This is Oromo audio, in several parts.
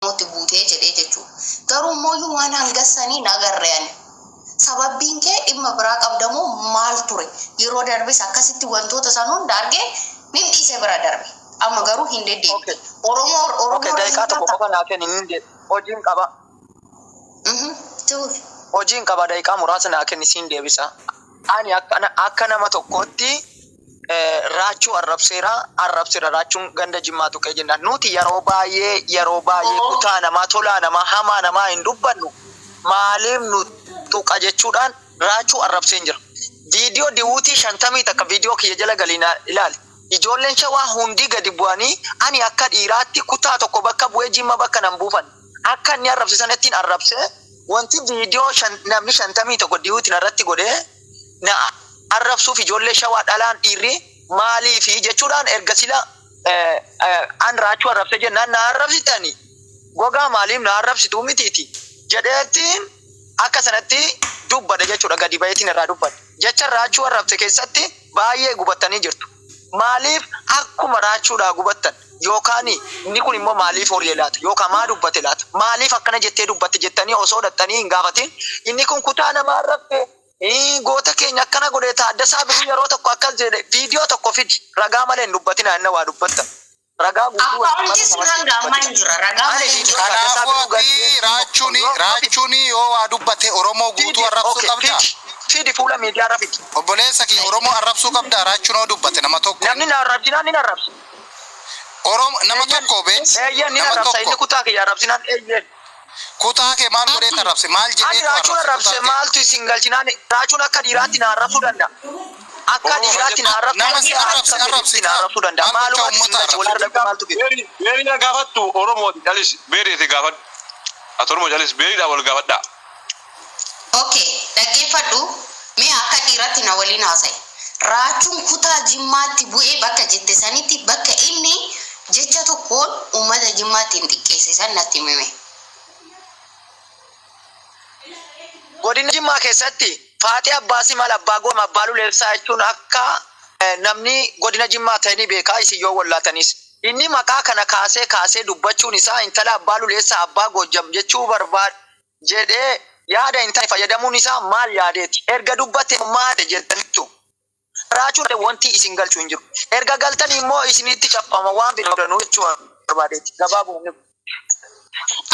Oromootti buutee jedhee jechuudha. Garuu immooyyuu waan hangas sanii hin agarre ani. Sababbiin kee dhimma biraa qabdamoo maal ture? Yeroo darbes akkasitti wantoota san hunda argee nin dhiise bira darbe. Amma garuu hin deddeebite. Okay. Oromoo Okay, Oromoo daqiiqaa irra tokko qofa naa kenni nin deema. Hojiin qaba. Mhm. Tuufi. Hojiin qaba daqiiqaa muraasa naa kenni siin deebisa. Ani akka akka nama tokkootti Raachuu arrabseera arrabseera raachuun ganda jimmaa tuqee jennaan nuti yeroo baay'ee yeroo baay'ee kutaa namaa tolaa namaa hamaa namaa hin dubbannu maaliif nu tuqa jechuudhaan raachuu arrabseen jira. Viidiyoo diwuutii shantamii takka viidiyoo kiyya jala galii na ilaali. Ijoolleen shawaa hundi gadi bu'anii ani akka dhiiraatti kutaa tokko bakka bu'ee jimma bakka nan buufan. Akka inni arrabse sanattiin arrabsee wanti viidiyoo namni shantamii tokko diwuutiin irratti godhee na arrabsuuf ijoollee shawaa dhalaan dhiirri maaliifi jechuudhaan erga sila an raachuu arrabse jennaan na arrabsitani gogaa maaliif na arrabsituu mitiiti jedheetiin akka sanatti dubbadhe jechuudha gadi baheetiin irraa dubbadhe jecha raachuu arrabse keessatti baay'ee gubattanii jirtu maaliif akkuma raachuudhaa gubattan yookaan inni kun immoo maaliif horii laata yookaan maa dubbate laata maaliif akkana jettee dubbatte jettanii osoo dhaxxanii hin gaafatin inni kun kutaa namaa arrabse Goota keenya akkana godhe Taaddasaa Birruu yeroo tokko akkas jedhe viidiyoo tokko fidi ragaa malee hin dubbatinaa inna waa dubbattan ragaa guutuu waliin Akkaawuntii malee sun namatti hin hanga ammaa dubbatina hin jira. Ragaa ani malee hin viidiyoo jira. Taaddasaa Kanaafuu Birruu ati gadhee tokko raachuuni yoo fidi raachuuni yoo waa dubbate Oromoo guutuu fidi arrabsuu okay qabdaa? fidi fidi fuula miidiyaa irra fidi Obboleessa kiyya Oromoo arrabsuu qabdaa raachuun yoo dubbate nama tokko namni na arrabsinaan nin arrabsa Oromo nama eeyyan tokko bee eeyyan nin nama arrabsa inni tokko kutaa kiyya arrabsinaan eeyyen Kutaa kee maal godhee Abdi. arrabse? Maal Ani jedheetu raachuun arrabse arrabse kutaa kee? maaltu isin galchinaan raachuun akka dhiiraatti na arrabsuu danda'a. Akka Oromoo dhiiraatti na arrabsuu Nama si danda'a. arrabse Akka arrabsi fedhetti na kaa. arrabsuu danda'a. Maal gochaa Maalumaatu isin uummata galche walirra arrabse? dhaquu maaltu fide? Beeri beeri na gaafattu Oromooti calis beeriiti gaafadhu. Ati Oromoo calis beeriidhaa wal gaafadhaa. Ok dhaggeeffadhu mee akka dhiiratti na waliin haasa'i. Raachuun kutaa Jimmaatti bu'ee bakka jette sanitti bakka inni jecha tokkoon uummata Jimmaatti hin xiqqeesse san natti himi mee. Godina Jimmaa keessatti Faaxee Abbaa Simal Abbaa Gooma Abbaa Luleessaa jechuun akka namni godina Jimmaa ta'e ni beeka isin yoo wallaatanis. Inni maqaa kana kaasee kaasee dubbachuun isaa intala Abbaa Luleessaa Abbaa Goojjam jechuu barbaade jedhee yaada hin taane fayyadamuun isaa maal yaadeeti? Erga dubbatee maal jettaniittu? Raachuun wanti isin galchu hin jiru. Erga galtanii immoo isinitti caffama waan qabdanuu jechuu barbaadeeti. Gabaabuma.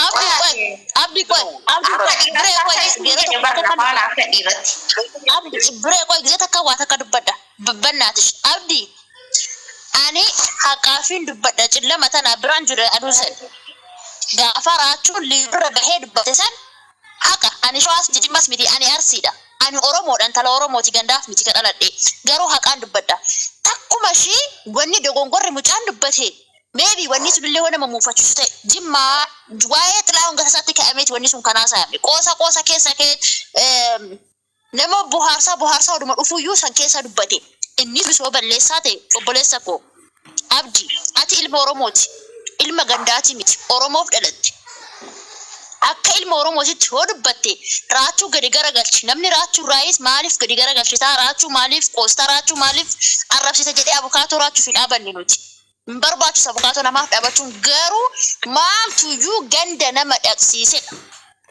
Abdi qoy, abdi qoy, abdi Akka qoy, dhiiratti biree qoy, haasa'e yeroo jedhe tokko barna takka faana akka dhiiratti. abdi biree qoy gizee takka waa takka dubbadha. Babbannaatish. Abdi ani haqaafiin dubbadha cillama tana biraan jiru aduu san. Gaafa raachuun liirra bahee dubbate san haqa ani shawaas miti jimmas miti ani arsiidha. Ani oromoodha intala oromooti gandaaf miti ka dhaladhe garuu haqaan dubbadha. Takkuma ishii wanni dogongorri mucaan dubbate Maybe wanni sunillee waan nama muufachiisu ta'e. Jimmaa waa'ee Xilaahun Gasasaatti ka'ameeti wanni sun kan haasa'ame. Qoosa qoosa keessa kee nama bohaarsaa bohaarsaa oduma dhufuyyuu san keessa dubbate. Inni sunis yoo balleessaa ta'e obboleessa koo Abdi ati ilma Oromooti. Ilma gandaatii miti. Oromoof dhalatte. Akka ilma Oromootitti yoo dubbatte raachuu gadi garagalchi. Namni raachuu irraayis maaliif gadi garagalchitaa raachuu maaliif qoostaa raachuu maaliif arrabsita jedhee abukaatoo raachuuf hin dhaabanne nuti. Hin barbaachisu abukaatoo namaaf dhaabachuun garuu maaltuyyuu ganda nama dhaqsiisedha.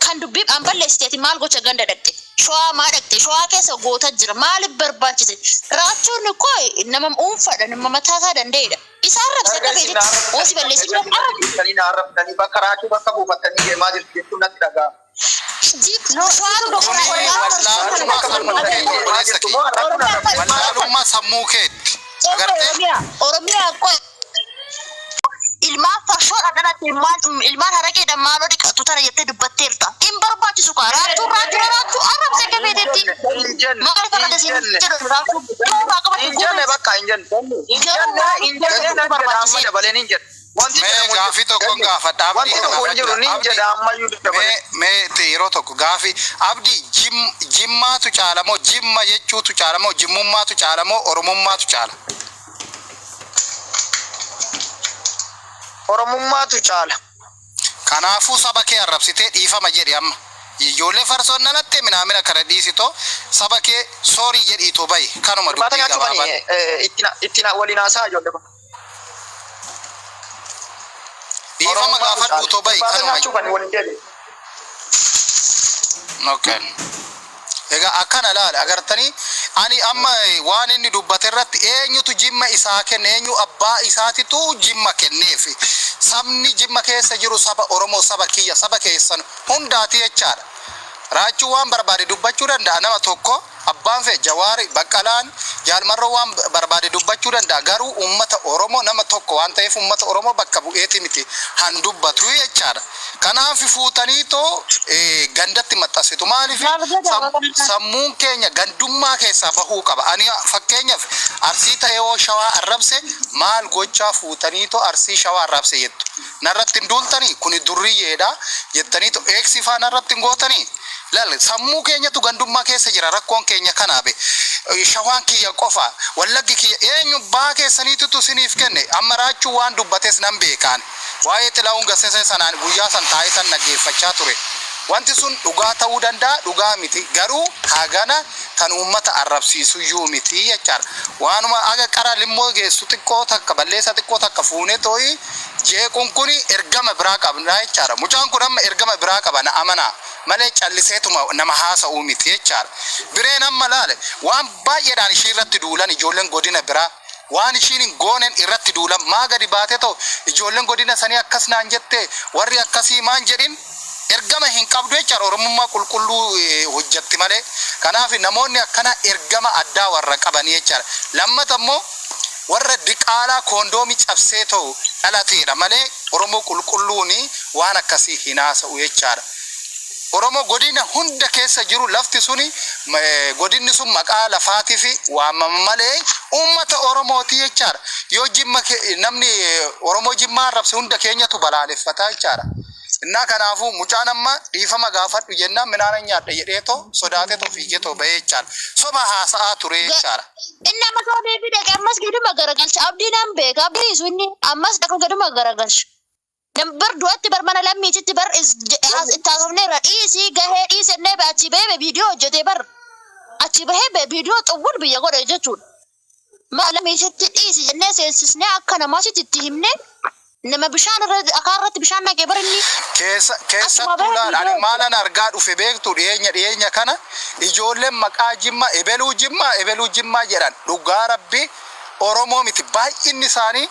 Kan dubbii an balleessite ati maal gocha ganda dhaqxe? Shawaa maa dhaqxe? Shawaa keessa goota jira. Maaliif barbaachise? Raachuun koo nama dhuunfaadha nama mataa isaa danda'edha. Isa arrabse Erga akka isin na feetetti oo si balleessite arrabsitanii arrabsi. deebitanii na arrabsitanii bakka raachuu bakka buufattanii deemaa jirtu jechuun natti dhaga'ama. No, shawaatu Kuni dogoraa wallaalummaa sammuu keeti obboleessa kiyya. Wallaalummaa sammuu keetti. Agartee? Oromiyaa Oromiyaa qoy ilmaan farshoodhaan dhalatte ilmaan ilmaan haraqeedhaan maaloo dhiqattu tana jettee dubbatteerta. Hin barbaachisu kaa raachuu raachuu raachuu arrabse akka feetetti. Hin jenne Maal kana hin isin jenne jedhu raachuu irraa qabatti hin jenne guutuu bakka hin jenne hin garuu jenne maaliif hin jenne garuu nan jedha amma barbaachisee dabalee nin jedha. Wanti Mee jedhamu hin jiru. gaafii tokkon gaafadha Wanti Abdii tokko hin jiru gaafadha nin Abdii jedha ammayyuu dabalee. mee mee itti yeroo tokko gaafii Abdii jim jimmaatu caala moo jimma jechuutu caala moo jimmummaatu caala moo oromummaatu caala? Oromummaatu caala. Kanaafuu saba kee arrabsitee dhiifama jedhi amma. Ijoollee farsoon dhalatte minaamina kana dhiisitoo saba kee sorry jedhiitoo bahi kanuma Irbaata dubbii nyaachuu gabaabaan. kani itti waliin haasa'a ijoollee kun. Dhiifama Oromummaatu gaafadhu caala. utoo bahi Irbaata kanuma. nyaachuu kan waliin deebi'e. Okay. Egaa akkana laala agartanii, ani amma waan inni dubbate irratti eenyutu Jimma isaa kenne? Eenyu abbaa isaatitu Jimma kenneef? Sabni Jimma keessa jiru saba Oromoo, saba kiyya, saba keessan hundaati jechaadha. Raachuu waan barbaade dubbachuu danda'a. Nama tokko abbaan fedhe, Jawaari, Baqqalaan, Jaalmarroo waan barbaade dubbachuu danda'a. Garuu uummata Oromoo nama tokko waan ta'eef uummata Oromoo bakka bu'eeti miti han dubbatu jechaadha. Kanaaf fuutanii too gandatti maxxansitu. Maaliif? Sammuun keenya gandummaa keessaa bahuu qaba. Ani fakkeenyaaf Arsii ta'ee yoo Shawaa arrabse, maal gochaa fuutanii too Arsii Shawaa arrabse jettu? Narratti hin duultanii, kuni durriyyeedha jettanii too eeksii faa narratti hin gootanii? Lal, sammuu keenyatu gandummaa keessa jira. Rakkoon keenya kanaa be. Shawaan kiyya qofa, Wallaggi kiyya, eenyu baa keessaniitutu isiniif kenne? Amma Raachuu waan dubbates nan beekaan. Waa'ee Xilahuun Gassesee sanaan guyyaa san taa'ee tan dhaggeeffachaa ture. Wanti sun dhugaa ta'uu danda'a, dhugaa miti. Garuu hagana tan uummata arrabsiisuyyuu miti jechaadha. Waanuma haga qara limmoo geessu xiqqoo takka, balleessaa xiqqoo takka fuunee tooyi jeequun kuni ergama biraa qabna jechaadha. Mucaan kun amma ergama biraa qaba, na amanaa. Malee calliseetuma nama haasa'uu miti jechaadha. Bireen amma laale, waan baay'eedhaan ishii irratti duulan ijoolleen godina biraa. Waan ishiin hin goonen irratti duulan. Maa gadi baatee too ijoolleen godina sanii akkas naan jette, warri akkasii maan jedhin? Ergama hin qabdu jechaadha. Oromummaa qulqulluu hojjatti malee. Kanaaf namoonni akkanaa ergama addaa warra qabanii jechaadha. Lammata immoo warra diqaalaa koondoomii cabsee too dhalateedha malee Oromoo qulqulluun waan akkasii hin haasa'u jechaadha. Oromoo godina hunda keessa jiru, lafti suni, godinni sun maqaa lafaatiif waamama malee uummata Oromooti jechaadha. Yoo Jimma namni Oromoo Jimmaa arrabse hunda keenyatu balaaleffata jechaadha. Innaa kanaafuu mucaan amma dhiifama gaafadhu jennaan minaanan nyaadha jedheetoo sodaateetoo fiigeetoo bahee jechaadha. Soba haasa'aa ture jechaadha. Inni amma soo deebii dhaqe ammas gaduma garagalcha. Abdii nan beeka. Abdii isu inni ammas dhaqu gaduma garagalcha. Bar du'atti bar mana lammiititti bar itti haasofneerra, dhiisii gahee dhiisennee achi bahee viidiyoo hojjetee, bar achi bahee viidiyoo xuwwul biyya godhe jechuudha. Mana lammiititti dhiisi jennee seensisnee akka namaatitti itti himnee, nama bishaan irra akaa irratti bishaan naqee bar inni. Keessa Achuma keessattuu bahee laal, ani viidiyoo maalan argaa dhufe beektu? Dhiyeenya kana ijoolleen maqaa Jimma, ebeluu Jimmaa, ebeluu Jimmaa jedhan, dhugaa Rabbi Oromoo miti baay'inni isaanii.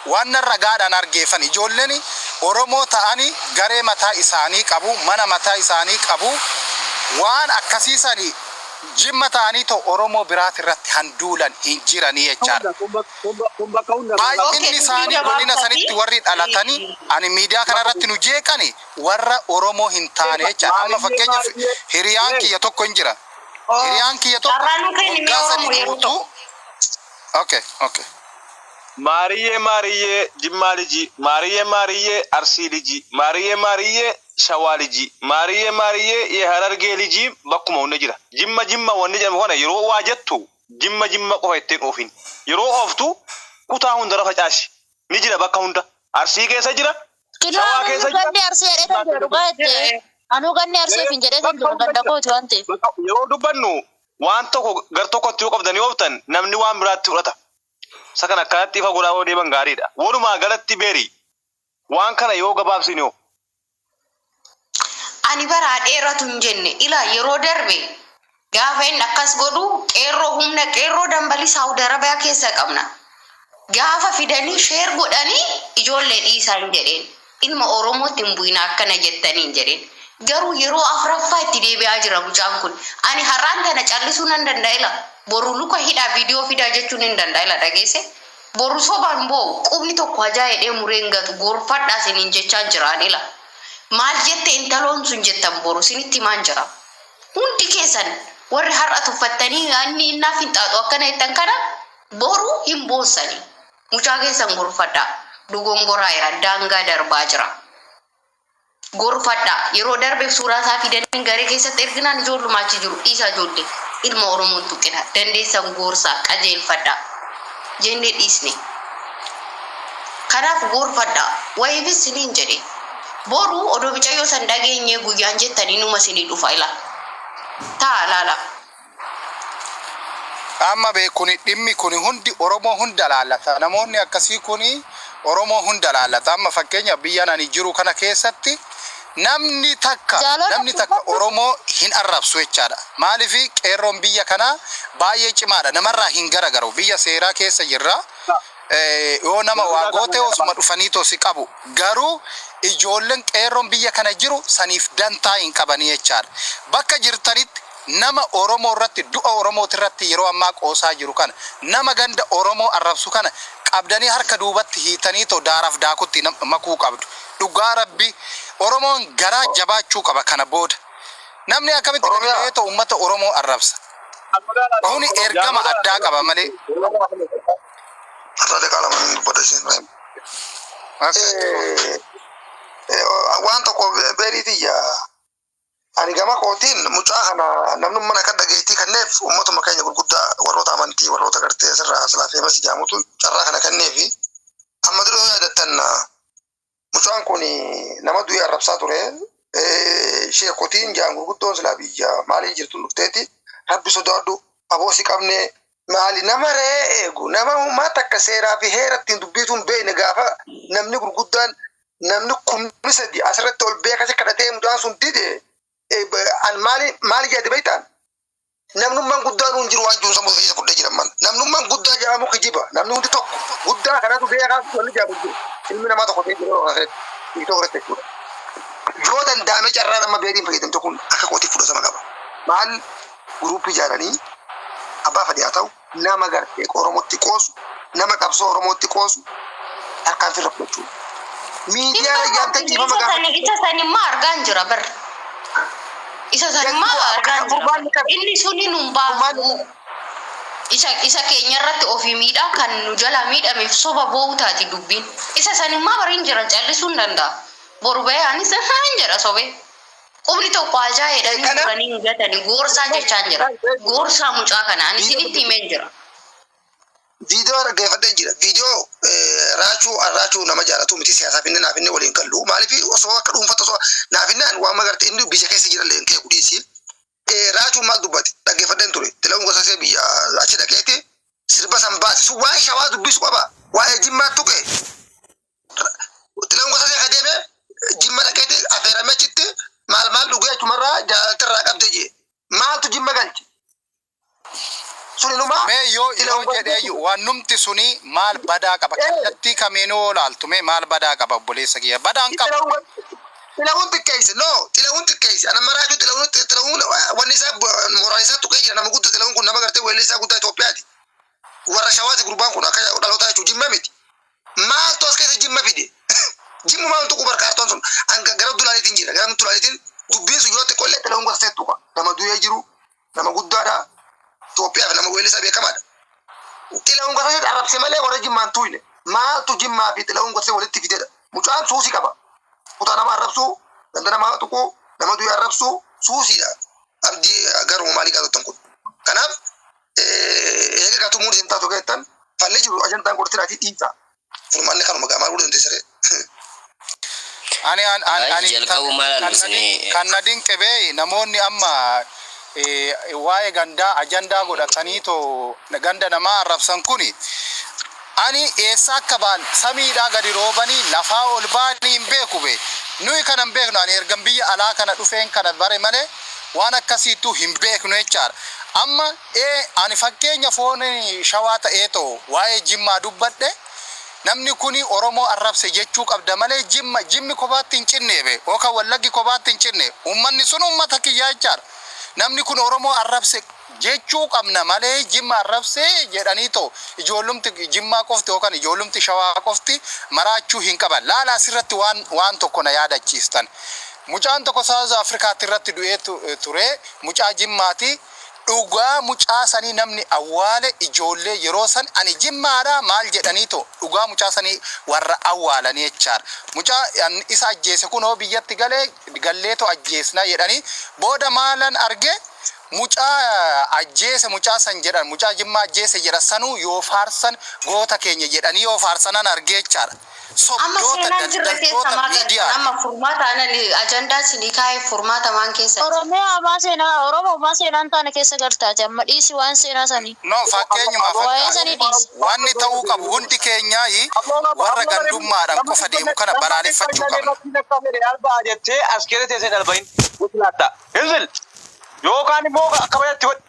Waan nan ragaadhaan argeefan, ijoolleen Oromoo ta'anii garee mataa isaanii qabu, mana mataa isaanii qabu, waan akkasiisanii Jimma ta'anii ta'u Oromoo biraati irratti handuulan hin jiranii jechaadha. Kun bakka hunda Baay'inni Okay, isaanii dubbii godina gabaabsaati. sanitti warri dhalatanii ani miidiyaa kana irratti nu jeeqani warra Oromoo hin taane jechaadha. Amma fakkeenyaaf hiriyaan kiyya tokko hin jira. Hiriyaan kiyya tokko Carraa nu kenni mee waggaa Oromoo 3 yeroo guutuu tokko. Okay. Maariyyee maariyyee Jimmaa lijii, maariyyee maariyyee Arsii lijii, maariyyee maariyyee Shawaa lijii, maariyyee maariyyee Yeharargee lijii bakkuma hunda jira. Jimma Jimma wanni jedhamu kana yeroo waa jettu Jimma Jimma qofa ittiin oofin. Yeroo ooftu kutaa hundarra facaasi. Ni jira bakka hunda. Arsii keessa jira, Kinoo Shawaa anuu keessa jira, ganni Arsii jedhee Jimmaa kan jira keessa dhugaa jira. jettee. Anuu ganni Arsiif hin jedhee kan Bakka jira hunda ganda jira. kooti waan ta'eef. Yeroo dubbannu waan tokko gar tokkotti yoo qabdanii ooftan namni waan biraatti fudhata. Isa kana akkanatti ifa godhaa yoo deeman gaariidha. Walumaa galatti beeri waan kana yoo gabaabsine hoo? Ani baraa dheeratu hin jenne. Ilaa, yeroo darbe gaafa inni akkas godhu qeerroo, humna qeerroo dambalii Saawud Arabiyaa keessa qabna. Gaafa fidanii share godhanii ijoollee dhiisaa hin jedheen. Ilma Oromootti hin bu'ina akkana jettanii hin jedheen. Garuu yeroo afuraffaa itti deebi'aa jira mucaan kun. Ani har'aan tana callisuu nan danda'a ila. Boru luka hidhaa viidiyoo fidaa jechuun hin danda'a ila, dhageesse. Boru sobaan boo'u, qubni tokko hajaa hidhee mureen gatu, gorfadhaa isiniin jechaan jiraan ila. Maal jette intaloon sun jettan boru isinitti himaan jira. Hundi keessan warri har'a tuffattanii inni innaaf hin xaaxu akkana jettan kana boru hin boossani. Mucaa keessan gorfadhaa. Dogongoraa jira, daangaa darbaa jira. Gorfadhaa. Yeroo darbeef suuraa isaa fidanii garee keessatti erginaan ijoolluma achi jiru dhiisaa, ijoollee ilma Oromoon tuqina, dandeessan gorsaa, qajeelfadhaa jennee dhiisne. Kanaaf gorfadhaa. Wayiifis isiniin jedhe. Boru odoo micayyoo san dhageenyee guyyaan jettanii numa isinii dhufa ilaa. Taa laala. Amma be kuni dhimmi kuni hundi Oromoo hunda laallata. Namoonni akkasii kuni Oromoo hunda laallata. Amma fakkeenya biyya ani jiru kana keessatti namni takka Jaalala namni takka Oromoo hin arrabsu jechaadha. Maaliif? Qeerroon biyya kanaa baay'ee cimaadha. Namarraa hin garagaru. Biyya seeraa keessa jirra. Yoo nama waa goote osuma dhufanii tosi qabu. Garuu ijoolleen qeerroon biyya kana jiru saniif dantaa hin qabanii jechaadha. Bakka jirtanitti nama Oromoo irratti, du'a Oromooti irratti yeroo ammaa qoosaa jiru kana, nama ganda Oromoo arrabsu kana qabdanii harka duubatti hiitanii too daaraaf daakutti makuu qabdu. Dhugaa Rabbi, Oromoon garaa jabaachuu qaba kana booda. Namni akkamitti gadi Oromiyaa. ba'ee too uummata Oromoo arrabsa? Kuni ergama addaa qaba malee. Irra daqiiqaa 2 hin dubbadha isin. Akka Waan tokko beeriitiyya. Ani gama kootiin mucaa kana namni mana akka dhageettii kenneef uummatuma keenya gurguddaa, warroota amantii, warroota gartee asirraa silaa famous jedhamutu carraa kana kenneefi. Amma dura yoo yaadattan, mucaan kun nama du'ee arrabsaa ture. Sheekotiin jaan gurguddoon silaa biyya maalii jirtu dhufteeti, "Rabbi sodaadhu, aboo si qabne maali?" Nama re'ee eegu, nama uumaa takka seeraa fi heera ittiin dubbituu hin beekne, gaafa namni gurguddaan, namni 3,000 asirratti ol beekasi kadhatee mucaan sun dide, an maali maali jedhe beektaan? Namnummaan guddaan hin jiru waan jiru sammuu keessa fudhee jiran man. Namnummaan guddaa jedhamu kijiba. Namni hundi tokko. Guddaa kanatu beekaa wanni jedhamu jiru. Ilmi namaa tokko ta'ee jiru keessatti tokko irratti jechuudha. Yoo danda'ame carraa nama beeriin fayyadamte kun akka kootii fudhatama qaba. Maal, guruupii ijaaranii abbaa fedhe haa ta'u, nama gartee Oromootti qoosu, nama qabsoo Oromootti qoosu tarkaanfii irra fudhachuu. Miidiyaa ijaartee dhiifama Isa gaafachuu. Isa sanimmaa argaan jira bar. Isa sanimmaa argaan jira. Inni suni nun baasu. Isa keenya irratti ofii miidhaa kan nu jalaa miidhameef soba boo'u taati dubbiin. Isa sanimmaa bariin jira, callisuu hin danda'a. Boru bahee anis haan jedha sobee. Qubni tokko ajaa jedhanii muranii hin gatanii, goorsaa jechaan jira. Goorsaa mucaa kana ani isinitti himeen jira. Viidiyoo dhaggeeffadhee jira. Viidiyoo Raachuu, Raachuu nama jaalatu miti, siyaasaaf inni naaf inni waliin gallu. Maaliif, osoo akka dhuunfatti osoo naaf inni waan magarte inni biyya keessa jira illee hin dhiisi. Raachuun maal dubbate dhaggeeffadheen ture. Xilahun Gosasee biyya achi dhaqeeti sirba san baase. Sun waa'ee Shawaa dubbisu qaba. Waa'ee Jimmaa tuqe. Xilahun Gosasee ka deeme Jimma dhaqeeti affeerame, achitti maal maal dhugee achumarraa jaalaltirraa qabde jee. Maaltu Jimma galche? Sun inumaa Mee yoo Xilahun jedhee waan numti suni maal badaa qaba? Kallattii kamiinuu yoo laaltu, mee maal badaa qaba, obboleessa kiyya? Badaan qabu. Xilahun xiqqeesse, no, Xilahun xiqqeesse. Ana maraachuu Xilahun wanni isaa mooraan isaa tuqee jira. Nama guddaa Xilahun kun, nama gartee weellisaa guddaa Itoophiyaati. Warra Shawaati gurbaan kun, akka dhalootaa jechuun Jimma miti. Maaltu as keessa Jimma fide? Jimmumaan tuqu barkaartoon sun hanga gara dulaaliitiin jira. Gara dulaaliitiin dubbiin sun yoo xiqqoollee Xilahun gosa tuqa. Nama du'ee jiru, nama guddaadha. Itoophiyaaf nama weellisaa beekamaadha. Xilahun Gosa arrabse malee warra Jimmaan tuuyne. Maaltu Jimmaa fi Xilahun Gosa walitti fidedha? Mucaan suusii qaba. Kutaa nama arrabsuu, ganda namaa tuquu, nama du'e arrabsuu suusiidha. Abdii garuu maalii gaafatan kun? Kanaaf eega gatumuun isin taatu geettan, falli jiru ajantaan godhatinaatii dhiisa. Furmaanni kanuma gaa, maal godhuu dandeessaree? Ani an an Ay, ani jalqabu maal kan na albisinee kan na dinqe namoonni amma waa'ee gandaa ajandaa godhatanii too ganda namaa arrabsan kuni, ani eessa akka ba'an, samiidhaa gadi roobanii lafaa ol ba'anii hin beeku. Be nuyi kana hin beeknu. Ani ergan biyya alaa kana dhufeen kana bare malee waan akkasiittuu hin beeknu jechaadha. Amma ani fakkeenya foon Shawaa ta'ee too waa'ee Jimmaa dubbadhe, namni kuni Oromoo arrabse jechuu qabda malee Jimmi kophaatti hin cinne be, yookaan Wallaggi kophaatti hin cinne. Uummanni sun uummata kiyyaa jechaadha. Namni kun Oromoo arrabse jechuu qabna malee Jimma arrabse jedhanii too ijoollumti Jimmaa qofti yookaan ijoollumti Shawaa qofti maraachuu hin qaban. Laala, asirratti waan tokko na yaadachiistan. Mucaan tokko South Afrikaatti irratti du'ee ture, mucaa Jimmaati. Dhugaa mucaa sanii namni awwaale ijoollee yeroo san ani Jimmaadha maal jedhanii too dhugaa mucaa sanii warra awwaalanii jechaadha. Mucaa isa ajjeese kunoo biyyatti galee galleetoo ajjeesna jedhanii, booda maalan arge? Mucaa ajjeese, mucaa san jedhan, mucaa Jimmaa ajjeese jedha sanuu yoo faarsan, goota keenya jedhanii yoo faarsanan argee jechaadha. Amma Sobdoota seenaan jirre keessa daldaltoota maa galtan miidiyaa. amma furmaata anan ajandaa isinii kaa'e furmaata maan keessa. Oromiyaa maa seenaa Oromoo maa seenaan taane keessa galtaati amma dhiisi waan seenaa sanii. No, fakkeenyumaaf Waa'ee akka sanii dhiisi. wanni ta'uu qabu hundi keenyaayi warra gandummaadhaan qofa deemu kana balaaleffachuu qabna. Albaa jettee as keessa teessee hin albahin. Laatta. Hinzil yookaan immoo akka bayyatti godhi.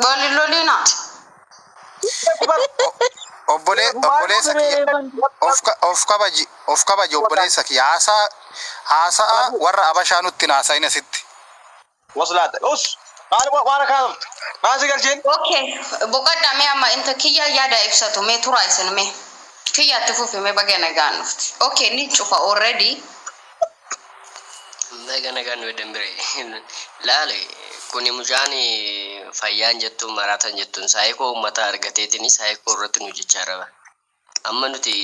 Waliin loliina. Obboleessa kiyya of kabaji, of kabaji obboleessa kiyya, haasaa haasa'a warra abashaa nutti hin haasa'in asitti. Waslaata. Us. Maal waan akka haasoftu? Maal si galcheen? Okay, boqodhaa mee amma inta kiyyaa yaada ibsatu mee turaa isin mee. Kiyyaatti fufi mee baga nagaan dhufti. Okay, ni cufa already. Baga nagaan nu eddan bire. Laale kuni mucaan fayyaan jettuun maraatan jettuun saayikoo uummataa argateetini saayikoo irratti nu jechaa raba. Amma nuti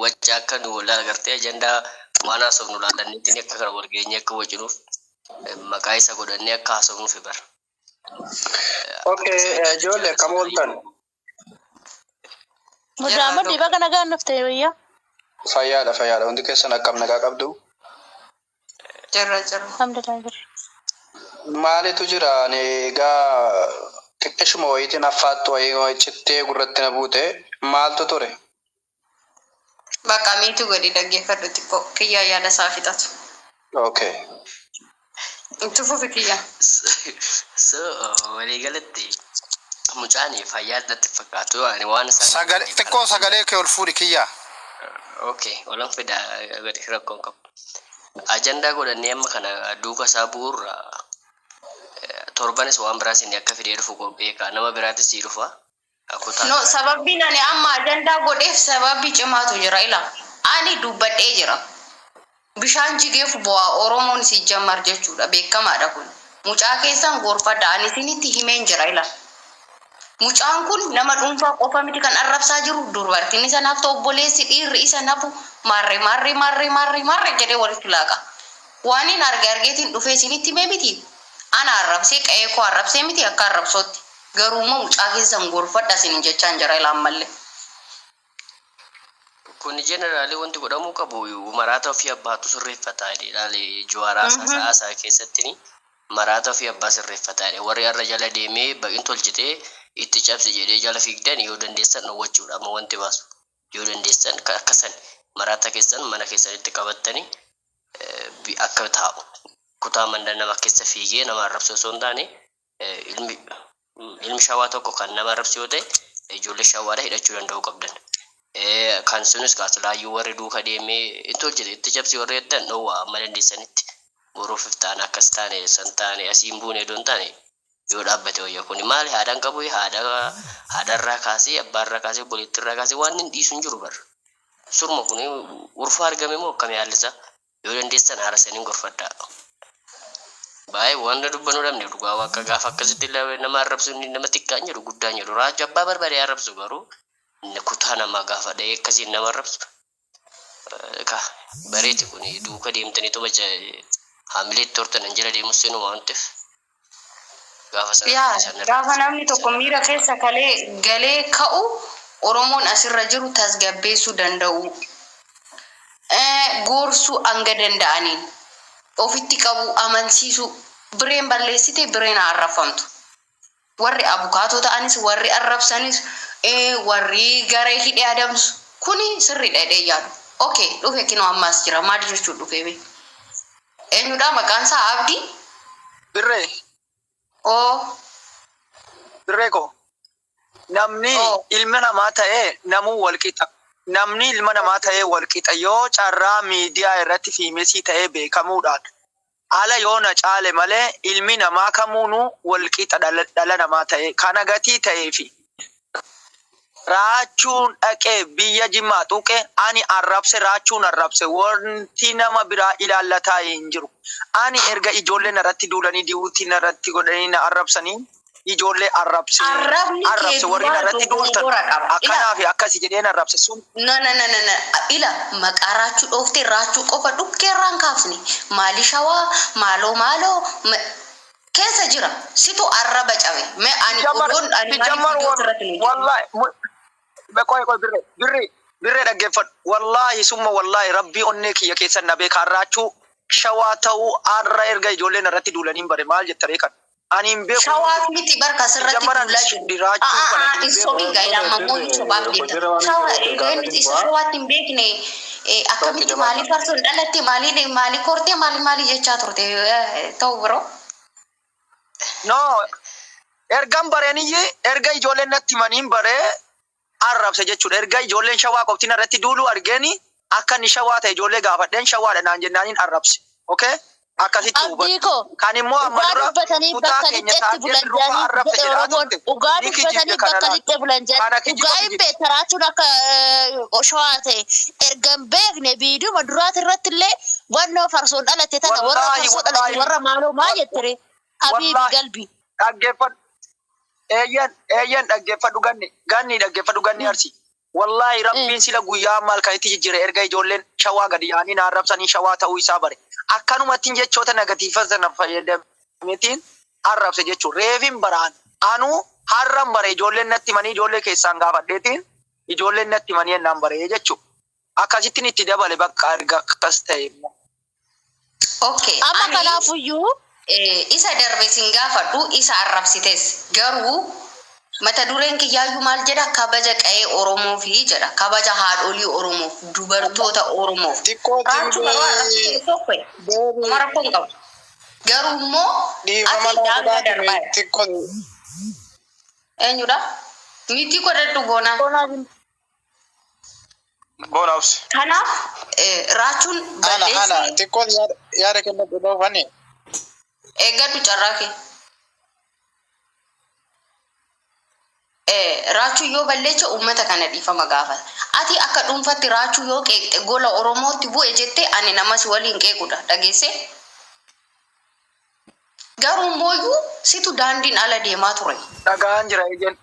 wacca akka nu wal agartee ajandaa waan haasofnu laallanneetiin akka kana wal geenyee akka wacinuuf maqaa isa godhannee akka haasofnuuf bara. Okay, ijoollee akkam ooltan? Mudaa mudhii baga nagaan dhufte wayyaa. Fayyaadha, fayyaadha. Hundi keessan akkam, nagaa qabdu? Jirra, jirra. Alhamdulillah, jirra. Maalitu jira? Ani egaa xiqqishuma wayiitiin affaattu wayii cittee gurratti na buute. Maaltu ture? Bakka miitu godhi, dhaggeeffadhu xiqqoo kiyyaa yaada isaa fixatu. Okay. Itti fufi kiyyaa. So waliigalatti mucaan fayyaa natti fakkaatu ani waan isaan Sagalee xiqqoo, sagalee kee ol fuudhi kiyyaa. Okay, olan fida gadi, rakkoon qabu. Ajandaa godhannee amma kana duuka isaa bu'uurra torbanis waan biraas inni akka fidee dhufu beeka, nama biraatis sii dhufa. Kutaa No, sababbiin ani amma ajandaa godheef sababii cimaatu jira ila. Ani dubbadhee jira. Bishaan jigeef bu'aa Oromoon si jammar jechuudha, beekamaadha kun. Mucaa keessan gorfadha, ani isinitti himeen jira ila. Mucaan kun nama dhuunfaa qofa miti kan arrabsaa jiru, dubartiin isa naftu, obboleessi dhiirri isa nafu, maarree maarree maarree maarree maarree jedhee walitti laaqa. Waan hin arge argeetiin dhufee isinitti himee miti. Ana arrabsee qa'ee koo arrabsee miti akka arrabsootti. Garuu immoo mucaa keessan gorfadha isinin jechaan jira ila ammallee. Kun generally wanti godhamuu qabu maraata ofii abbaatu sirreeffata jedhee ilaale. Jawaaraa isaa isaa keessatti maraata ofii abbaa sirreeffata jedhe. Warri har'a jala deemee baqin tolchitee itti cabsi jedhee jala fiigdan yoo dandeessan dhowwachuudha amma wanti baasu. Yoo dandeessan akkasan maraata keessan mana keessanitti qabattanii akka taa'u kutaa mana nama keessa fiigee nama arrabsu osoo hin taane, ilmi shawaa tokko kan nama arrabsu yoo ta'e ijoollee shawaadha hidhachuu danda'uu qabdan. Kan sunis kaasilaayyuu warri duuka deemee itti hojjete itti cabsi warri jettan dhowwaa amma dandeessanitti. Boruuf iftaan akkas taane san taane asiin buune iddoo hin taane yoo dhaabbate wayya. Kuni maali, haadhaan qabu, haadha haadharraa kaasee, abbaarraa kaasee, obboleettiirraa kaasee waan hin dhiisu hin jiru bara. Surma kun urfa argame moo akkamii haalli isaa? Yoo dandeessan haala saniin gorfadhaa. Baay'ee wanta dubbanuu dhabne dhugaa waaqa. Gaafa akkasitti nama arrabsu inni nama xiqqaan jedhu guddaan jedhu raaju abbaa barbaade arrabsu, garuu inni kutaa namaa gaafa dha'ee akkasiin nama arrabsu ka bareeti kun duuka deemtanii tuma haamilee itti hortan jala deemus seenuma waan ta'eef gaafa sana Yaa sana gaafa namni tokko miira keessa kalee galee ka'u Oromoon asirra jiru tasgabbeessuu danda'u. Gorsuu hanga danda'aniin ofitti qabu, amansiisuu, bireen balleessite bireen haa arrabfamtu. Warri abukaatoo ta'anis, warri arrabsanis, warri garee hidhee adamsu kuni sirriidha jedhee yaadu. Okay, dhufe kinoo ammaas jira, maal jechuun dhufe be? Eenyudha maqaan isaa? Abdii? Birree, Oo. Birree koo. Namni Oo. ilma namaa ta'ee namuu wal qixa. Namni ilma namaa ta'ee wal qixa, yoo carraa miidiyaa irratti famous ta'ee beekamuudhaan ala yoo na caale malee ilmi namaa kamuunuu wal qixa dhala namaa ta'ee kana gatii ta'eefi. Raachuun dhaqee biyya Jimmaa tuqe ani arrabse, raachuun arrabse, wanti nama biraa ilaallataa hin jiru. Ani erga ijoollee narratti duulanii diwuutii narratti godhanii na arrabsanii ijoollee arrabse Arrabni kee arrabse warri duraa narratti duultan dogongora qaba. akkanaa fi akkasi jedheen arrabse sun. No, no, no, no, no. Ila maqaa raachuu dhooftee raachuu qofa dhukkeerraan kaafne. Maali shawaa maaloo maaloo keessa jira. Situ arraba cabe. Mee ani Sijammar odoon ani maaliif sijammar viidiyoo sirratti hin hojjetin? Wallahi qoy qoy, birri birri Birree dhaggeeffadhu. Wallaahi summa wallaahi rabbii onnee kiyya keessan na beeka Raachuu shawaa ta'uu har'a erga ijoolleen irratti duulaniin bare maal jetta ree kan. Ani hin beeku. Shawaaf miti barka asirratti Jammaran duulaa jiru. Raachuu kana Aa hin hin beeku. sobiin gaa'ela amma immoo hin sobaaf deemta. Shawa inni isa shawaatti hin beekne akkamitti maaliif farsoon dhalatte maaliin maalii kortee maali maali jechaa turte ta'u biroo. No, ergan bareeniyyi erga ijoolleen natti himaniin baree arrabse jechuudha. Erga ijoolleen shawaa qoftiin irratti duuluu argeeni akka inni shawaa ta'e ijoollee gaafadheen shawaadha naan jennaaniin arrabse. Okay? Akkasitti Abdii hubadhu. koo Kan immoo amma dhugaa dura dubbatanii kutaa bakka keenya lixxeetti taatee bulan birruufaa jedhanii arrabse jedhe jedhaa Oromoon turte. dhugaa Ni kijibde dubbatanii kana bakka laal. lixxee bulan jedhan Kana kijiba dhugaa hin kijibde. beekta raachuun akka shawaa ta'e erga hin beekne viidiyuma duraati irratti illee wannoo farsoon dhalate tana warra Wallaahi farsoo dhalate wallaahi warra maaloo maa jettere habiibi wallaahi galbi. dhaggeeffadhu. Eeyyan eeyyan dhaggeeffadhu ganni ganni dhaggeeffadhu ganni arsi. Wallaahi rabbiin sila guyyaa ammaa halkanitti jijjiire erga ijoolleen shawaa gadi yaa'anii na arrabsanii shawaa ta'uu isaa bare. Akkanumattiin jechoota negatiiva sana fayyadameetiin arrabse jechuudha. Reefin baraan anuu har'an bare ijoolleen natti himanii ijoollee keessaan gaafadheetiin ijoolleen natti himanii ennaan bare jechuudha. Akkasittiin itti dabale bakka erga akkas ta'e immoo. Okay, Amma ani kanaafuyyuu isa darbe sin gaafadhu isa arrabsites garuu mata dureen kiyyaayyuu maal jedha kabaja qa'ee Oromoo fi jedha kabaja haadholii Oromoof dubartoota Oromoof. Xiqqoo Raachuu garuu arrabsite tokko beebi kuma rakkoo hin qabu. Garuu immoo dhiifama ati naa daangaa godhaa ture darbaa xiqqoo eenyudha? Niitii godhadhu boonaa. Boona obsi. Kanaaf raachuun ana ana balleessee xiqqoo yaada yaada kennadhu dhoofani. Eeggadhu carraa kee. Raachuu yoo balleecha uummata kana dhiifama gaafata. Ati akka dhuunfatti raachuu yoo qeeqxe gola Oromootti bu'e jettee ani nama si waliin qeequdha dhageessee? Garuu immooyyuu situ daandiin ala deemaa ture. Dhaga'aan jira eeyyeen.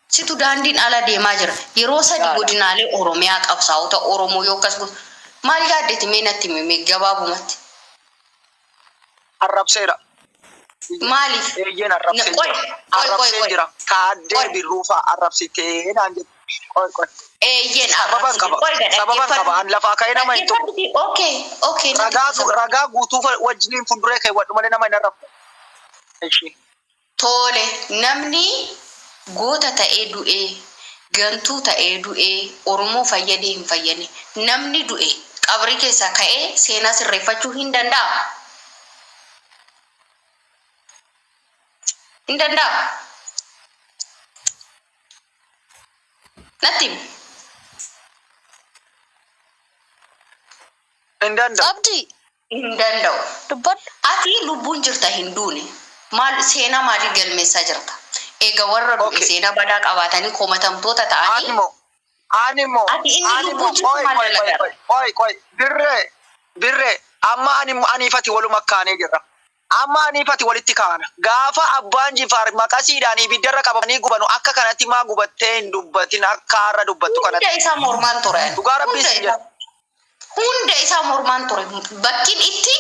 Situ daandiin ala deemaa jira. Yeroo sadi Yaada. godinaalee Oromiyaa qabsaa'ota Oromoo yoo akkas godhu maal yaaddeti mee natti himi mee gabaabumatti. Arrabseera. Maaliif? Eeyyeen arrabseen Qoy, jira. qoy, qoy, Arrabseen qoy. jira. Taaddee Qoy. Birruufaa arrabsitee naan jette. Qoy qoy. Eeyyeen Sababan arrabsite. qaba. Qoy ga Sababan qaba. dhaggeeffadhu. An lafaa ka'ee nama hin tuqu. Dhaggeeffadhu. Okay, okay. Natti Ragaa sababa. ragaa guutuu wajjiniin fuulduree keewwadhu malee nama hin arrabsu. Ishii. Tole, namni goota ta'ee du'ee, gantuu ta'ee du'ee, Oromoo fayyadee hin fayyadne, namni du'e qabrii keessaa ka'ee seenaa sirreeffachuu hin danda'a? Hin danda'a? Natti himi. Hin danda'u. Abdii Hin danda'u. dubbadhu. Ati lubbuun jirta hin duune. Maal seenaa maalii galmeessaa jirta? Eega warra du'e Okay. seenaa badaa qabaatanii komatamtoota ta'anii Animo animo ati inni animo lubbuun jirtu qoy maal qoy qoy dalagaa? qoy qoy qoy birree birree amma ani aniifati waluma kaanee jirra. Amma aniifati walitti kaana. Gaafa abbaan jifaar maqasiidhaan ibiddarra qabanii gubanu akka kanatti maa gubattee hin dubbatin akka har'a dubbattu Hunda kanatti. isaa mormaan ture ani. Dhugaa rabbii Hunda sin isaa jedha. hunda isaa mormaan ture. Bakkin itti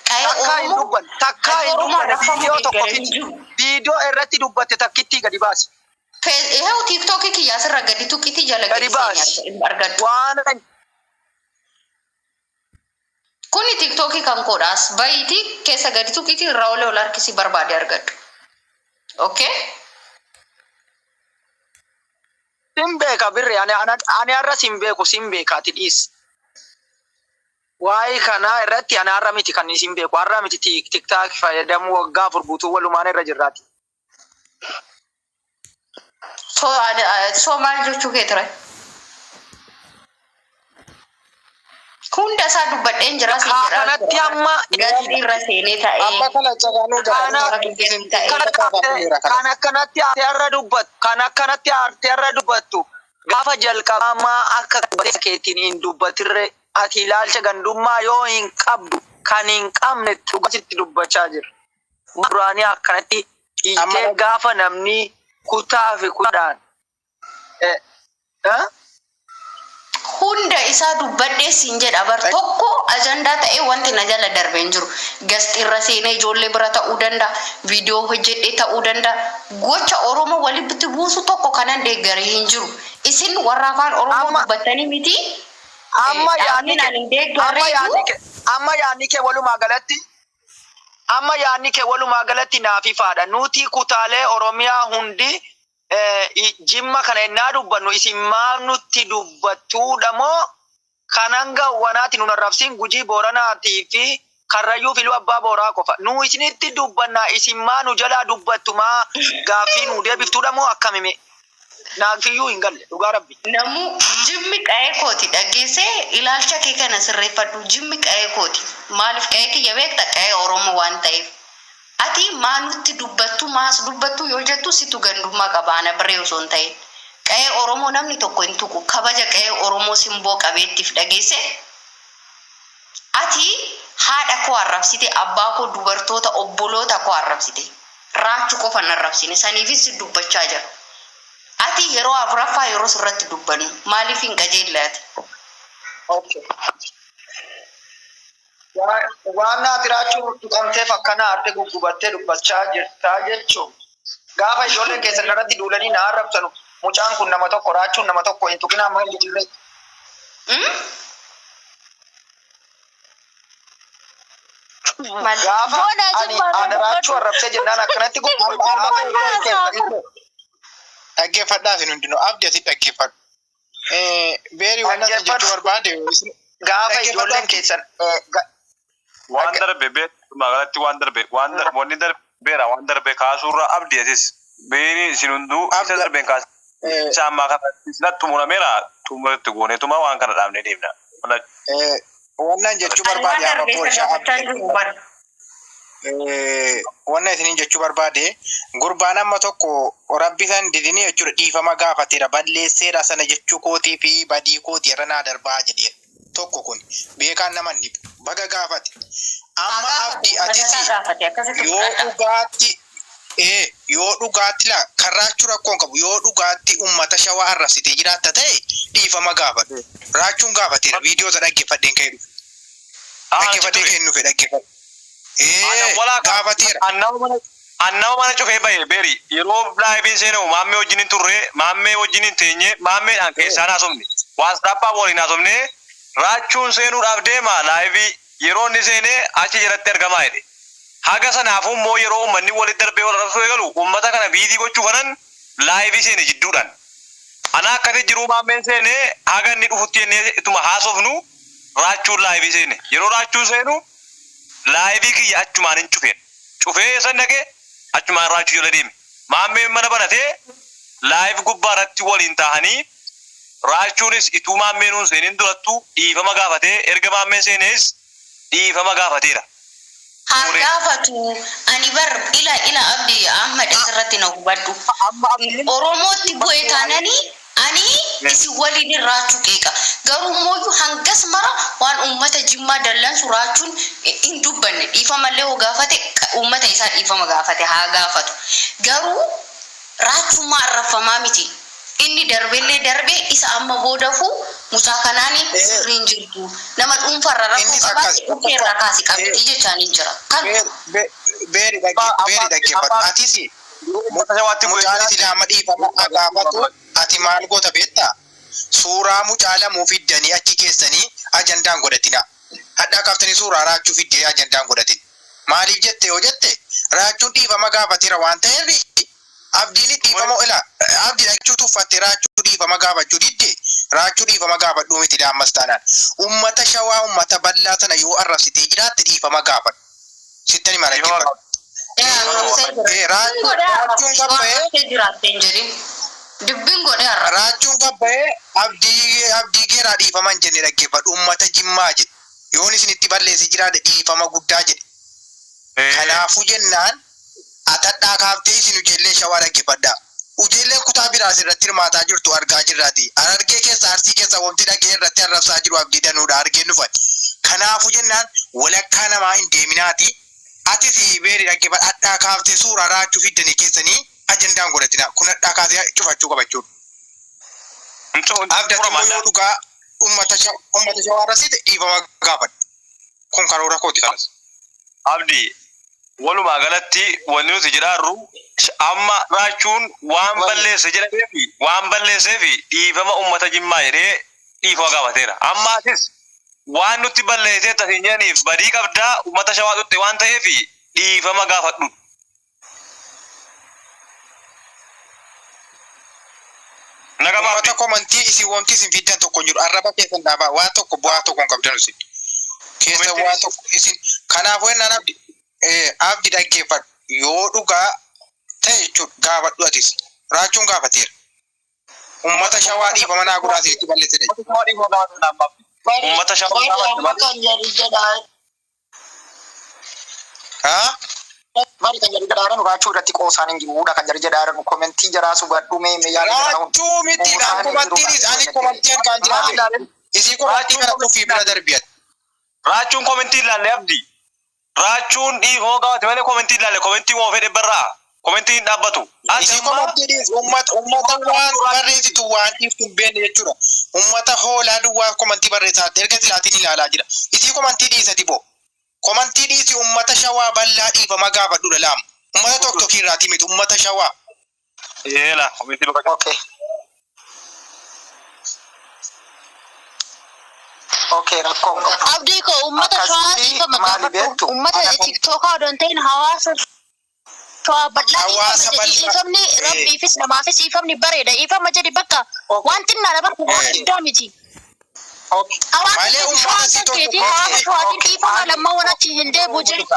qa'ee Takkaa hin Oromoo dubbanne. Takkaa qa'ee hin Oromoo dubbanne. arrabfamuu Viidiyoo tokko deeggaranii fidi. jiru. Viidiyoo irratti dubbatte takkittii gadi baasi. Eheu tiiktookii kiyya asirra gadi tuqiti jala Gadi gadi seeni baasi. argadhu. Waan Kuni tiiktookii kan koodhaas bayiiti keessa gadi tuqiti irraa olee ol harkisi barbaade argadhu. Okay? Sin beeka birri ani ani har'a sin beeku sin beeka ati dhiis. Waa'ee kanaa irratti ani har'a miti kan isin beeku har'a miti tiktaak fayyadamuu waggaa 4 guutuu walumaan irra jirraati. So, so maal jechuu kee ture? Hunda isaa dubbadheen jira siin Kaa jedhaa kanatti jira. amma Galii irra seenee ta'ee Amma kana cagaanuu kana warra keessatti ta'ee. kan kana kan akkanatti aartee har'a dubbattu kan akkanatti aartee har'a dubbattu gaafa jalqabaa maa akka keetiin hin dubbatirre ati ilaalcha gandummaa yoo hin qabdu kan hin qabne dhugasitti dubbachaa jira. Duraanii akkanatti Amma hiitee gaafa namni kutaa fi kutaadhaan eh, eh? Hunda isaa dubbadhee siin jedha bar tokko ajandaa ta'ee wanti na jala darbe hin jiru. Gasti irra seenee ijoollee bira ta'uu danda'a, viidiyoo hojjedhee ta'uu danda'a. Gocha Oromoo walitti buusu tokko kanan deeggare hin jiru. Isin warra afaan Oromoo Amma dubbattanii miti amma yaadni dhaabnin kee ani hin amma deeggarreetu yaadni kee amma yaadni kee walumaa galatti amma yaadni kee walumaa galatti naaf ifaadha. Nuti kutaalee Oromiyaa hundi Jimma kana ennaa dubbannu isin maaf nutti dubbattuudha moo kan hanga wanaati nun arrabsin Gujii Booranaatii fi Karrayyuu fi Iluu Abbaa Booraa qofa. Nu isinitti dubbannaa isin maa nu jalaa dubbattu maa gaaffii nuu deebiftuudha moo akkami mee? Naafiyyuu hin galle dhugaa rabbi. Namuu jimmi qa'ee kooti dhageessee ilaalcha kee kana sirreeffadhu jimmi qa'ee kooti maaliif qa'ee kiyya beekta qa'ee Oromoo waan ta'eef Ati maa nutti dubbattu maa as dubbattu yoo jettu situ gandummaa qaba ana biree osoo hin ta'in. Qa'ee Oromoo namni tokko hin tuqu. Kabaja qa'ee Oromoo simboo qabeettiif dhageesse? Ati haadha koo arrabsite, abbaa koo, dubartoota, obboloota koo arrabsite. Raachu qofa hin arrabsine. Saniifis si dubbachaa jira. Ati yeroo afuraffaa yeroo sirratti dubbannu maaliif hin qajeelle ati? Okay. Waan ati raachuu tuqamteef akkana aarte guggubattee dubbachaa jirtaa jechuun. Gaafa ijoolleen keessan irratti duulanii na arrabsanu mucaan kun nama tokko raachuun nama tokko hin tuqinaa maal jedhirree. Maal? Gaafa Boona ani jimmaa ana raachuu dubbadhu. arrabsee jennaan akkanatti Amma amma Boona haasaa. Dhaggeeffadhaa isin hundinuu abdi asitti dhaggeeffadhu. Beeri waan isin jechuu Dhaggeeffadhu. barbaade isin Gaafa dhaggeeffadhu ijoolleen abdi. keessan Waan darbe beeku magaalatti waan darbe waan darbe wanni darbeera waan darbe kaasuurra abdi atis beeri isin hunduu isa Abdi darbeen kaas isa ammaa kana sila xumurameera xumuratti gooneetuma waan kana dhaabnee deemna. Wannan jechuu Ani waan barbaade amma darbe isa boorshaa gaafachaa abdi. hin jiru bar. Wanna isiniin jechuu barbaade gurbaan amma tokko rabbi san didinii jechuudha dhiifama gaafateera balleesseera sana jechuu kootii fi badii kootii irra naa darbaa jedheera. Tokko kun beekaan nama hin dhibu baga gaafate. Haa Amma gaafatu abdi uummata atis isaa gaafate akkasitti yoo fudhadha. dhugaatti yoo dhugaatti laa kan raachuu rakkoon qabu yoo dhugaatti uummata shawaa arrabsitee jiraatta ta'e dhiifama gaafadhu. Raachuun gaafateera viidiyoo isa dhaggeeffadheen ka'e dhufe. Achi Dhaggeeffadhee ture. ka'e dhufe dhaggeeffadhe. Ana walaa Gaafateera. Annama mana cufee bahe beeri yeroo liveiin seenamu maammee wajjin hin turre maammee wajjin hin teenye maammeedhaan keessaan haasofne WhatsAppaa waliin haasofne raachuun seenuudhaaf deema live yeroo inni seenee achi jalatti argamaa jedhe. Haga sanaafuu immoo yeroo uummanni walitti darbee wal arrabsuu eegalu uummata kana busy gochuu kanan live seene jidduudhaan. Ana akkasi jiruu maammeen seene haga inni dhufutti jennee ituma haasofnu raachuun live seene. Yeroo raachuun seenu live kiyya achumaan hin cufeen. Cufee san dhaqee achumaan raachuu jala deeme. Maammeen mana banatee live gubbaa irratti waliin taa'anii raachuunis ituu maammeen hun seenin durattuu dhiifama gaafatee erga maammeen seenees dhiifama gaafateera. Haa Xumuree. gaafatu ani bar ila ila Abdi Ahmad asirratti na hubadhu. Amma abdiin Oromootti bu'e taananii ani isin waliin raachuu qeeqa. Garuu immoo hangas mara waan uummata Jimmaa dallansu raachuun hin dubbanne. Dhiifamallee hoo gaafate uummata isaa dhiifama gaafate haa gaafatu. Garuu raachummaa arrabfamaa miti. Inni darbellee darbe isa amma boodafuu mucaa kanaan sirriin jirtu. Nama dhuunfarra rakkoo Innis akkas qabaate dhukkee irraa kaasi qabdi jechaan hin jira. Kan Beeri dhaggeeffadhu. Atis Shawaatti bu'ee mucaan isin amma dhiifama haa gaafatu ati maal goota beektaa? Suuraa mucaa lamuu fiddanii achi keessanii ajandaan godhatina. Hadhaa kaaftanii suuraa raachuu fiddee ajandaan godhatin. Maaliif jette yoo jette raachuun dhiifama gaafateera waan ta'eef abdiin dhiifama ila abdii dhachuu tuffatte raachuu dhiifama gaafachuu didde raachuu dhiifama gaafadhuu miti daammas taanaan. Ummata shawaa ummata bal'aa sana yoo arrabsitee jiraatte dhiifama gaafadhu. Sittani mara Dhiifama dhaggeeffadhu. Arrabsee jira. Dubbiin godhee Raachuun arrabse. Yoo gabba'ee arrabsee jiraatte hin jedhin. Dubbiin godhee arrabse. Raachuun gabba'ee abdii abdii geeraa dhiifama hin jenne dhaggeeffadhu. Ummata jimmaa jedhe. Yoon isin itti balleesse jiraate dhiifama guddaa jedhe. Kanaafuu jennaan atadhaa kaaftee isin ijoollee shawaa dhaggeeffadhaa. Ijoolleen kutaa biraas irratti hirmaataa jirtu argaa jirraati. Harargee keessa Arsii keessa wanti dhagee irratti arrabsaa jiru abdii danuudha argeen dhufan. Kanaafuu jennaan walakkaa namaa hin deeminaati. Atis beeri dhaggeeffadha. Hadhaa kaaftee suuraa raachuu fiddanii keessanii ajandaan godhatina. Kun hadhaa kaasee cufachuu qaba jechuudha. Abdati immoo yoo dhugaa Ummata ummata shawaa arrabsite dhiifama gaafadhu. Kun karoora kooti kanas. Abdi walumaa galatti wanni nuti jedhaarru amma Raachuun waan balleesse jedhameefi waan balleesseefi dhiifama ummata Jimmaa jedhee dhiifama gaafateera. Amma atis waan nutti balleessiteetta siin jedhaniif badii qabdaa ummata Shawaa xuqxe waan ta'eefi dhiifama gaafadhu. Nagama Ummata Abdi. komantii isin wonti isin fiddan tokko hin jiru. Arraba keessan dhaabaa waa tokko bu'aa tokko hin qabdan isin. Keessa Komentiin waa tokko isin kanaafuu ennaan abdi abdi dhaggeeffadhu yoo dhugaa ta'e jechuudha gaafadhu atis. Raachuun gaafateera. Ummata shawaa dhiifama naa godhaa isinitti balleesse jedhe. Bari Ummata Shawaa bari gaafadhu amma malee. kan jedhu jedhaa Haa? Bari kan jedhu jedhaa raachuu irratti qoosaan hin jiruudha kan jedhu jedhaa komentii jaraa subadhu mee mee yaada jaraa hundi Raachuu miti dhaan qoosaan hin komantiinis jiruudha ani komantii harkaan jira maal be. ilaaleen Isii komantii Raachuun kana tufii komentii bira darbi ati. Raachuun komentii ilaalle Abdi. Raachuun dhiifama gaafate malee komentii ilaalle komentii waan fedhe barraa. Komentii hin dhaabbatu. Ati Isii amma komantii dhiis ummata ummata waan barreessitu waan dhiiftu hin beekne jechuudha. Ummata hoolaa duwwaa komantii barreessaa erga silaatiin ilaalaa jira. Isii komantii dhiisati boo. Komantii dhiisi ummata shawaa bal'aa dhiifama gaafadhudha laamu. Ummata toktokii irraatii miti ummata shawaa. Eela komentii bakka. Okay. Okay, rakkoon qabu. Abdii koo uummata shawaa Akkasitti dhiifama maali gaafadhu. beektu? Uummata Ana kun tiktookaa odoo hin ta'in hawaasa shawaa bal'aa dhiifama Hawaasa jedhi. bal'aa. Dhiifamni rabbiifis namaafis dhiifamni bareeda. Dhiifama jedhi bakka Okay. waan xinnaadha bakka waan Eh. guddaa miti. Okay. Hawaasa Malee keeti ummata shawaan si kan tokko keeti hawaasa kooti. shawaatiin Okay. dhiifama Maali? lammaawwan achi hin deebi'u jedhi.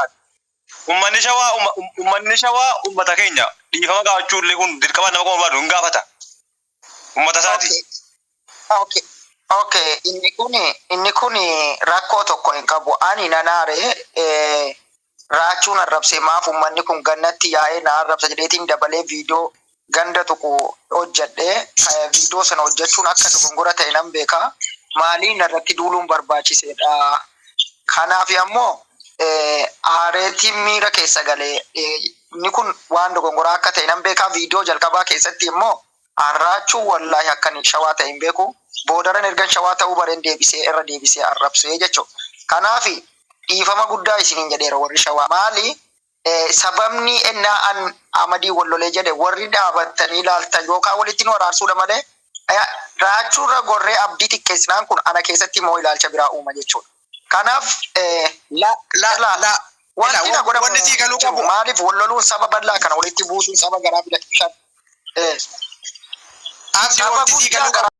Ummanni shawaa ummanni shawaa ummata keenya dhiifama gaafachuu illee kun dirqama nama qofa barbaadu hin gaafata. Ummata isaati. Okay. Okay. Okay. Inni kun rakkoo tokko hin qabu. Ani nan aare raachuun arrabsee maaf uummanni kun gannatti yaa'ee na arrabsa jedheetiin dabalee viidiyoo ganda tokko hojjedhee viidiyoo sana hojjechuun akka dogongora ta'e nan beeka. Maaliin irratti duuluun barbaachiseedha. Kanaaf ammoo aareetiin miira keessa galee inni kun waan dogongoraa akka ta'e nan beeka. Viidiyoo jalqabaa keessatti immoo arraachuu wallaahi akkan shawaa ta'e hin beeku. Boodaran ergan shawaa ta'uu bareen deebisee irra deebisee arrabsee jechuudha. Kanaaf dhiifama guddaa isiniin jedheera warri shawaa. Maali sababni ennaa an Amadii wal lolee jedhe warri dhaabattanii ilaaltan yookaan walitti nu araarsuudha malee raachuurra gorree abdii xiqqeessinaan kun ana keessatti immoo ilaalcha biraa uuma jechuudha. Kanaaf La la ilaa la wanti na godhamu wanni sii galuu jiru qabu maaliif wal loluun saba bal'aa kana walitti buusuun saba garaa filachuudhaan abdi saba wanti sii guddaa galuu garaa qabu.